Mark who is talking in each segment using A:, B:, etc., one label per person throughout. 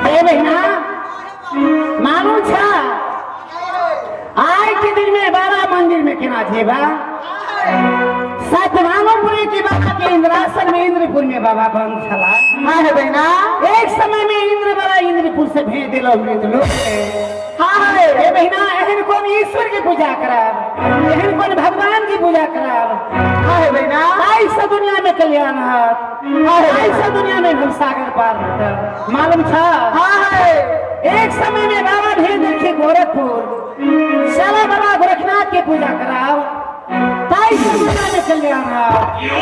A: हे बहिना, मालूम छ आइ के दिन में बाबा मंदिर में केना जेबा? सत मालूम की बाबा के इंद्रासन में इंद्रपुर में बाबा बंद छला।
B: हाँ हे बहिना।
A: एक समय में इंद्र बाबा इंद्रपुर से भेज दिलो मृत लोक के।
B: हाँ हे।
A: हे बहिना, एहन कोन ईश्वर के पूजा करब, एहन कोन भगवान की पूजा करब?
B: हाँ हे बहिना।
A: ताहि से दुनिया में कल्याण हत, ताहि से दुनिया में हम सागर पार होत। मालूम छ?
B: हाँ हे।
A: एक समय में बाबा भेज देखे गोरखपुर, चला बाबा गोरखनाथ के पूजा कराओ, ताई से दुनिया में कल्याण हत।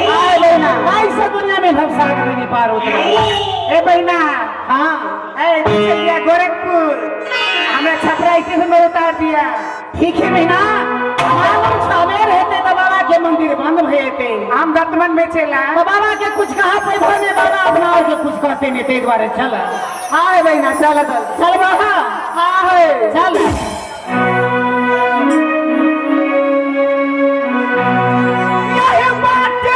B: हाँ हे बहिना।
A: ताई से दुनिया में हम सागर में पार उतरब।
B: ए बहिना।
A: हाँ।
B: ए चल गया गोरखपुर, हमरा छपरा स्टेशन में उतार दिया।
A: ठीक है बहिना, मालूम छमे रहते तो बाबा के मंदिर बंद भए।
B: हम दतमन बेचेला।
A: तो बाबा के कुछ कहा पैभो ने, बाबा अपना और के कुछ कहते नहीं, ते द्वारे चल।
B: हाँ हे बहिना, चल चल।
A: चल बाबा।
B: हाँ हे।
A: चल। यही बाटे।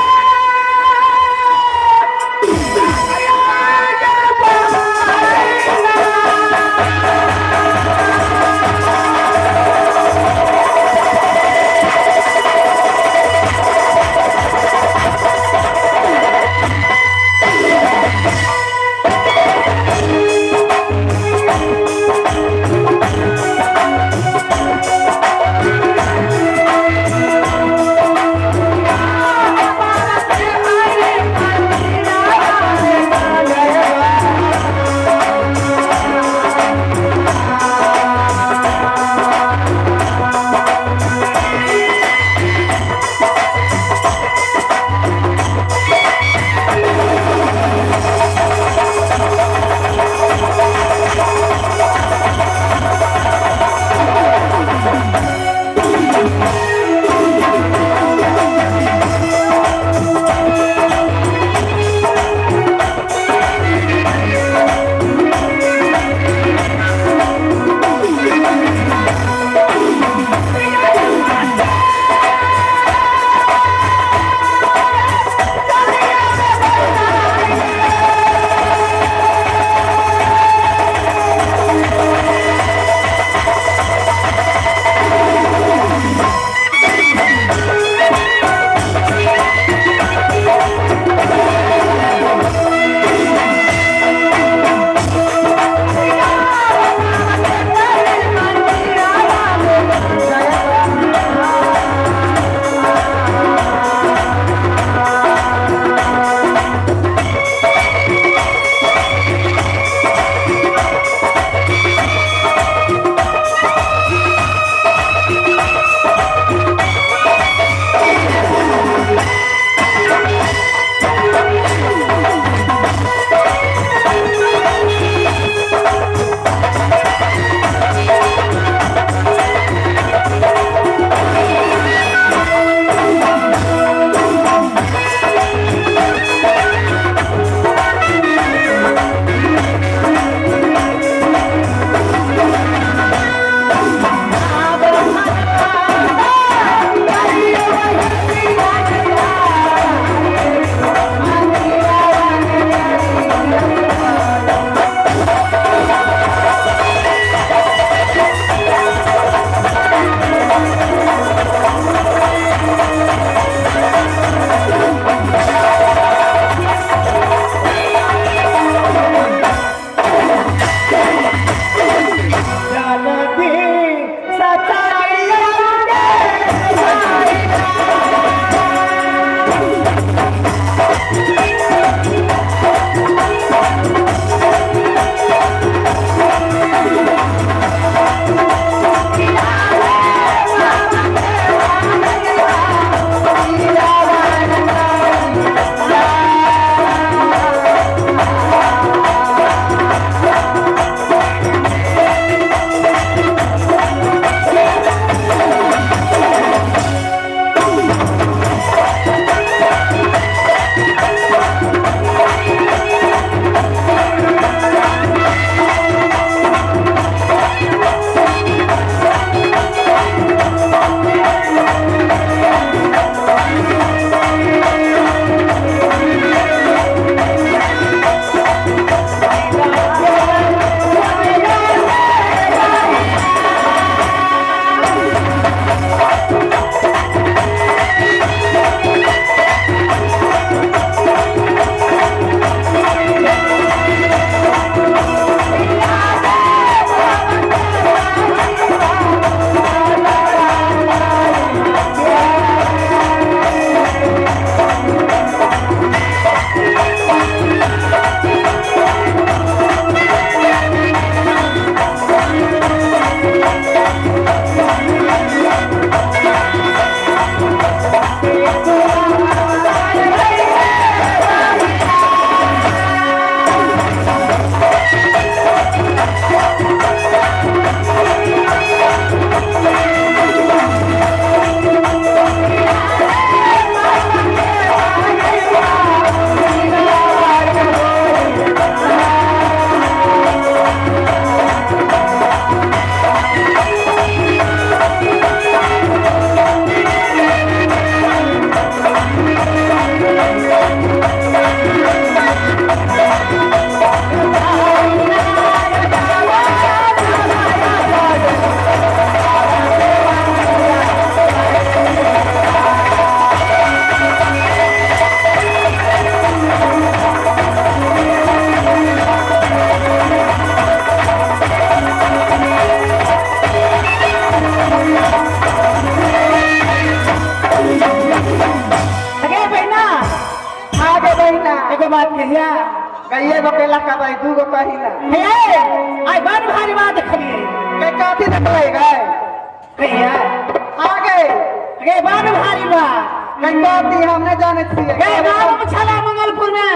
B: गइए गो केला कहबै, दू गो कही ना।
A: हे आई बड़ भारी बात देखलिए।
B: के कथी देखलै गए?
A: कहिया?
B: हाँ गए।
A: गे बड़ भारी बात।
B: गई कथी हम नहीं जाने छियै।
A: गे गाँव में छला मंगलपुर में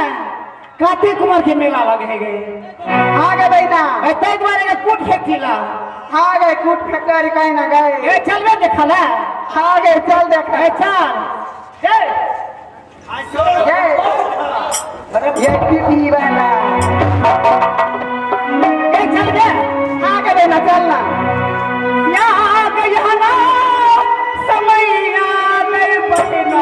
A: कार्तिक कुमार के मेला लगे है गे।
B: हाँ गए बहिना।
A: ए ताहि दुआरे के कूट फैक्ट्री ला।
B: हाँ गए, कूट फैक्ट्री कहीं ना गए।
A: ए चलबे देखला।
B: हाँ गए, चल देख।
A: ए चल। ए
B: ये ये पीपी बहना।
A: ए चल बे।
B: हाँ गए बहना, चल ना।
A: या गया ना समैया नहीं बहना।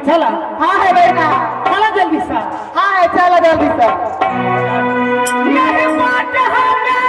A: चला।
B: हाँ है बहना।
A: चला जल्दी सा।
B: हाँ है, चला जल्दी सा।
A: नहीं बात हमें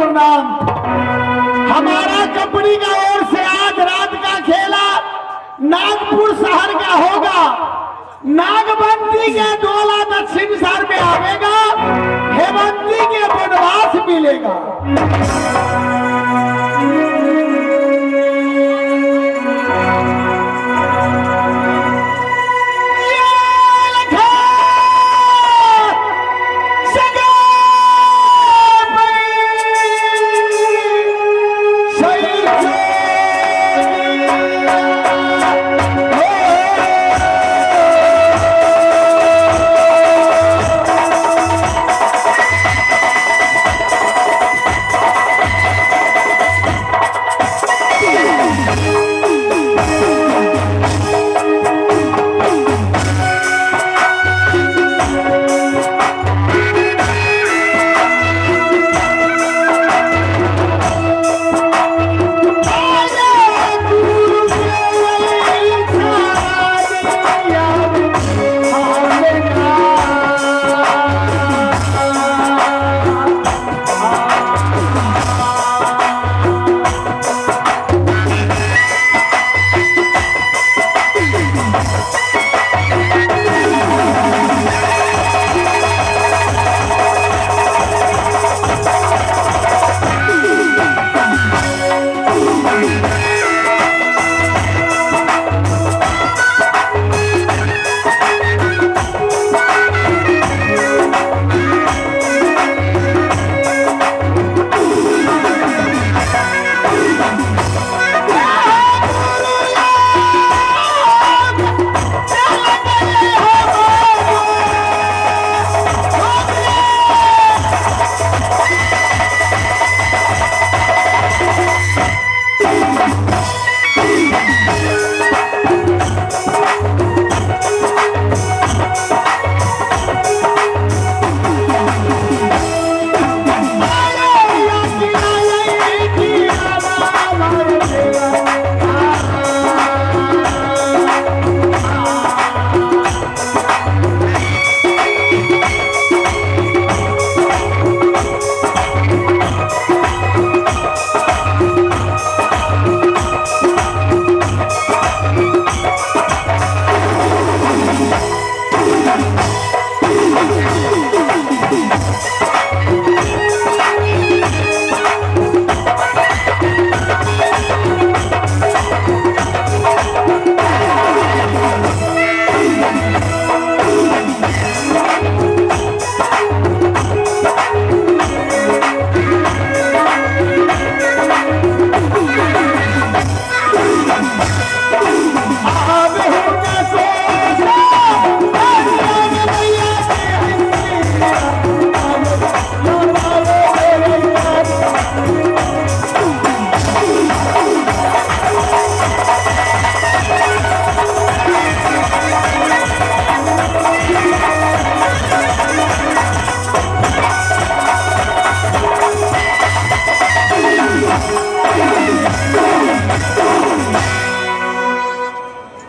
C: प्रणाम। हमारा कंपनी का ओर से आज रात का खेला नागपुर शहर का होगा। नागवंती के डोला दक्षिण शहर में आवेगा, हेमंती के वनवास मिलेगा।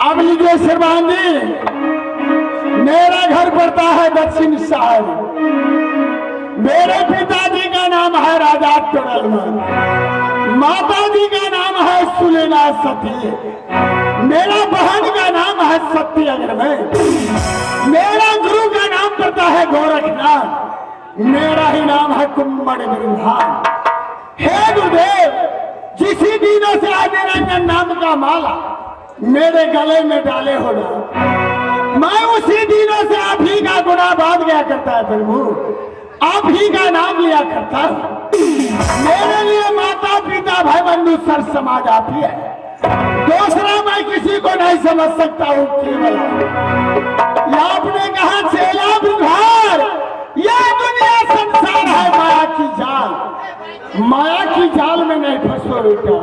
C: अब लीजिए श्रीमान जी, मेरा घर पड़ता है दक्षिण शहर। मेरे पिताजी का नाम है राजा टोडरमल, माता जी का नाम है सुलेना सती, मेरा बहन का नाम है सत्य अग्रमय, मेरा गुरु का नाम पड़ता है गोरखनाथ, मेरा ही नाम है कुंभड़ बिरधान। हे गुरुदेव, जिसी दिनों से आज निरंजन नाम का माला मेरे गले में डाले हो ना, मैं उसी दिनों से आप ही का गुना बांध गया करता है प्रभु, आप ही का नाम लिया करता हूं। मेरे लिए माता पिता भाई बंधु सर समाज आप ही है, दूसरा मैं किसी को नहीं समझ सकता हूं केवल आप। या आपने कहा चेला बिहार, यह दुनिया संसार है माया की जाल, माया की जाल में नहीं फंसो बेटा।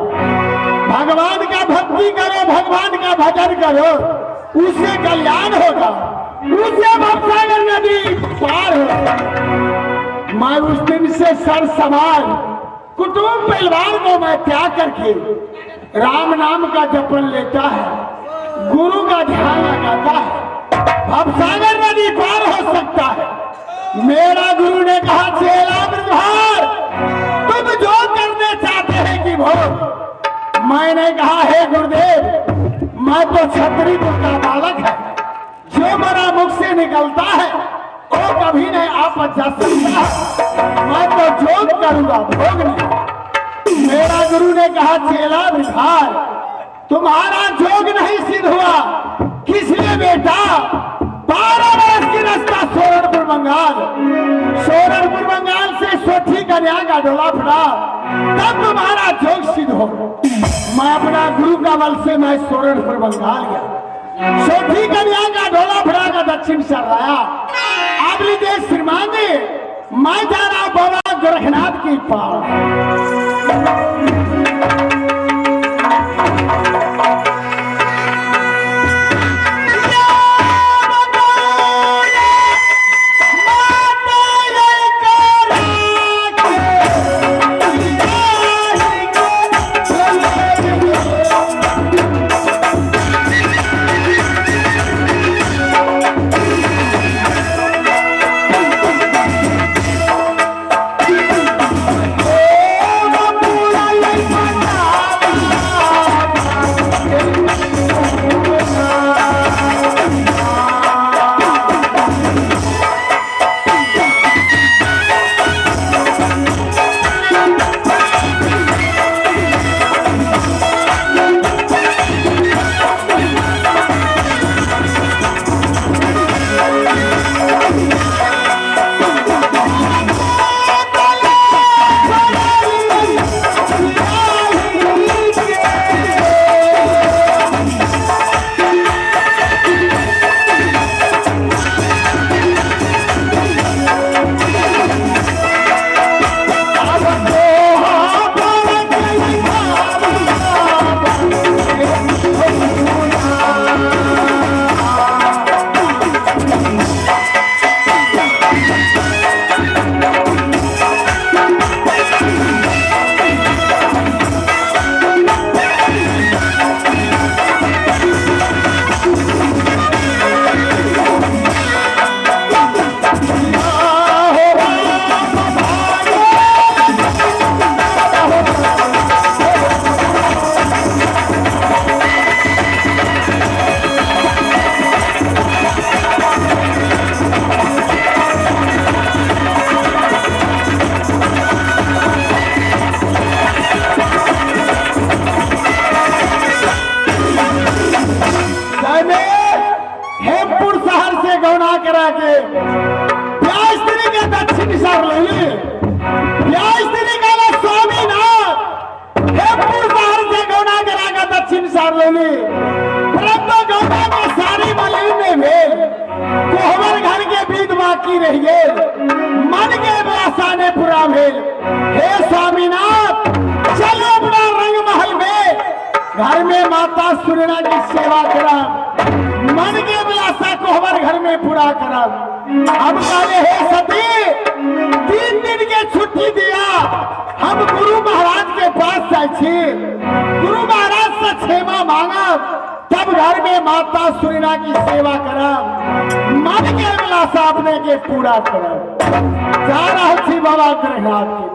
C: भगवान का भक्ति करो, भगवान का भजन करो, उससे कल्याण होगा, उससे भवसागर नदी पार होगा। मैं उस दिन से सर समाज कुटुंब परिवार को मैं त्याग करके राम नाम का जपन लेता है, गुरु का ध्यान लगाता है, भवसागर नदी पार हो सकता है। मेरा गुरु ने कहा चेला ब्रह्मार, तुम जो भोग। मैंने कहा हे गुरुदेव, मैं तो छत्रीपुर का बालक है, जो मेरा मुख से निकलता है वो कभी नहीं आप जा सकता। मैं तो जोग करूंगा, भोग नहीं। मेरा गुरु ने कहा चेला भिखार, तुम्हारा जोग नहीं सिद्ध हुआ। किस लिए बेटा? 12 बरस की रास्ता सोरनपुर बंगाल, सोरनपुर बंगाल से सोठी कन्या का डोला फटा, तब तुम्हारा जोग सिद्ध हो। मैं अपना गुरु का बल से मैं सोरनपुर बंगाल गया, सोठी कन्या का डोला फटा का दक्षिण से लाया। आप लीजिए श्रीमान जी, मैं जा रहा हूं बाबा गोरखनाथ की पास। हेमपुर शहर से गौना करा के प्यास्त्री के दक्षिण सर ले प्यास्त्री का स्वामीनाथ हेमपुर शहर से गौना करा के दक्षिण सर ले। परंतु गौना में सारी मलिन ने भेल, कोहबर घर के बीत बाकी रह गेल, मन के व्यासा ने पूरा भेल। हे स्वामीनाथ, चलो अपना रंग महल में, घर में माता सुरेना की सेवा करा, मन के बिलासा कोहबर घर में पूरा करा। अब कहले हे सती, 3 दिन के छुट्टी दिया, हम गुरु महाराज के पास जाए छी, गुरु महाराज से क्षमा मांगा, तब घर में माता सुरेना की सेवा करा, मन के बिलासा अपने के पूरा करा। जा रहा छी बाबा गोरखनाथ के।